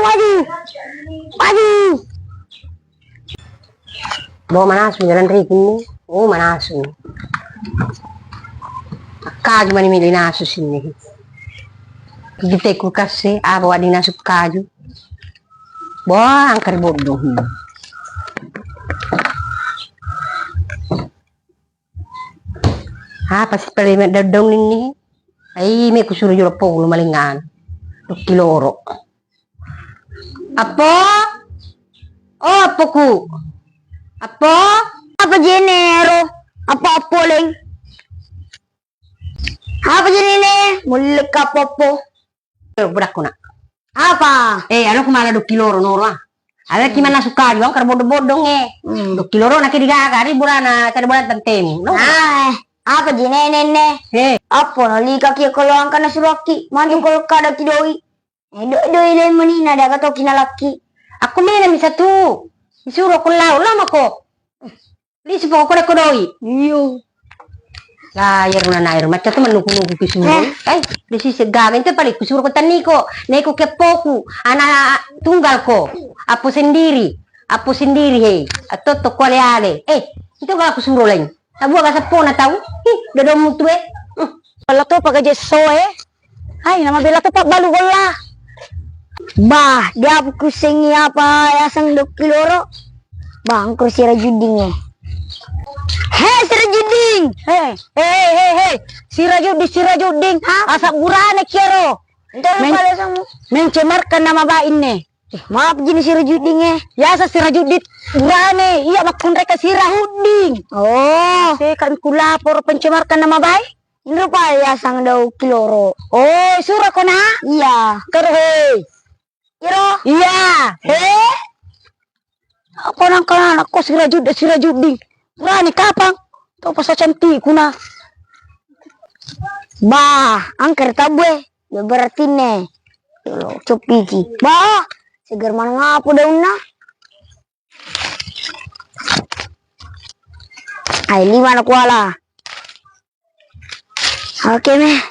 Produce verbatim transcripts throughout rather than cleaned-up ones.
Maju. Maju. Bo, manasu jalan rikinni. Oh, manasu. Akkaju mani mili nasu sinni. Kita kulkas e, apa wadi nasu kaju. Bo, angker bodoh. Apa sih pale me daddong ini? Ai, me kusuro jolo polo malingan. Dokki loro. Appo? Oh, appoku. Appo? Apa jenero? Apa appo, Leng? Apa jenene? Mulle ka appo-appo. Eh, budakku, Nak. Apa? Eh, anu ku mala dokki loro noro, ah. Aweki mannasu kaju, angkara bodong-bodong, eh. Hmm. Dokki loro nake digaga, ri burana, kada bulan tantemu. No. Ah, apa jenene, ne? Eh. Apa nalika ki kalau angkana suruhki, mantu kalau kada ki doi. Eh, do-, doi le meni na daga to kinalaki. Aku mena mi satu. Disuruh aku lau, lama ko. Lisu poko ko doi. Iyo. La, iyaro nanairo macca tu mennuku-nuku ki suro. Eh. Eh, disi segaga itu paling kusuro ko tanniko. Neko keppoku, anak tunggal ko. Apo sendiri. Apo sendiri, hei. Atau to ko ale-ale. Eh, itu kalau kusuro lain. Tabua ka seppona tau. Ih, dodong mutu, eh. Hmm. Bella to pagajesso, eh. Hai, nama bella to pabbalu golla. Bah, dia aku kusengi apa yaseng dokki loro. Bah, angkur si Rajudding, eh. Hei, si Rajudding. Hei, hei, hei, hei, hei. Si Rajudding, si Rajudding. Hah? Asa burane kiaro. Entah Men-, lupa le samu. Mencemarkan nama baik ini. Eh, maaf jini si Rajudding, eh. Yasa si Rajudding burane, iya makkunreka si Rahudding. Oh. Saya kan kulapor pencemarkan nama baik. Inro pa yasang dau kiloro. Oh, suro kona? Iya. Karo, hei. Iro? Iya. He? Apa nang kana anak ko si Rajudding, si Rajudding. Burane kapang. Tau pasa cantik kuna. Bah, angker tabue. Dia berarti ne. Yo, copiki. Bah, seger mana ngapa daunna? Ai, lima na kuala. Oke, meh.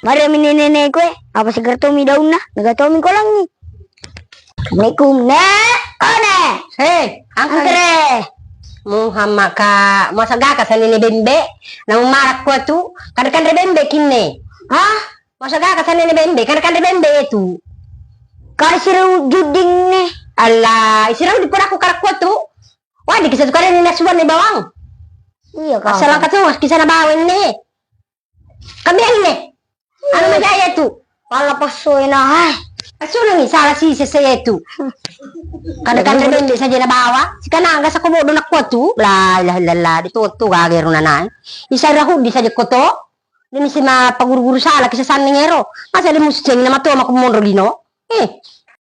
Mari mi nene-nene kue, apa seger tomi daunna? Naga tomi kolangi. Assalamualaikum, ne. Oh, ne. Hei, angkere. Muhammad ka, masa gaka sanene bembe? Namu marak kua tu, kanre-kanre bembe kinne. Hah? Masa gaka sanene bembe, kanre-kanre bembe tu. Kali si Rajudding ne. Allah, si Rajudding pura ku karakku tu. Wah, dikisah tu kali ni nasuan ni bawang. Iya, Kak. Asal angkat tu, kisah na bawang ne. Kami ne. Anu majaya tu. Pala passo ena, hai. Asu ni salah si sese tu. Kanre-kanre bembe saja na bawa. Sikana angga sako bodo nakku tu. La ilaha illallah, di tu tu gage runanai. Isa Rahudding saja koto. Demi sima paguru-guru sala kisa sanneng ero. Masa de musuceng nama to mako monro lino. Eh,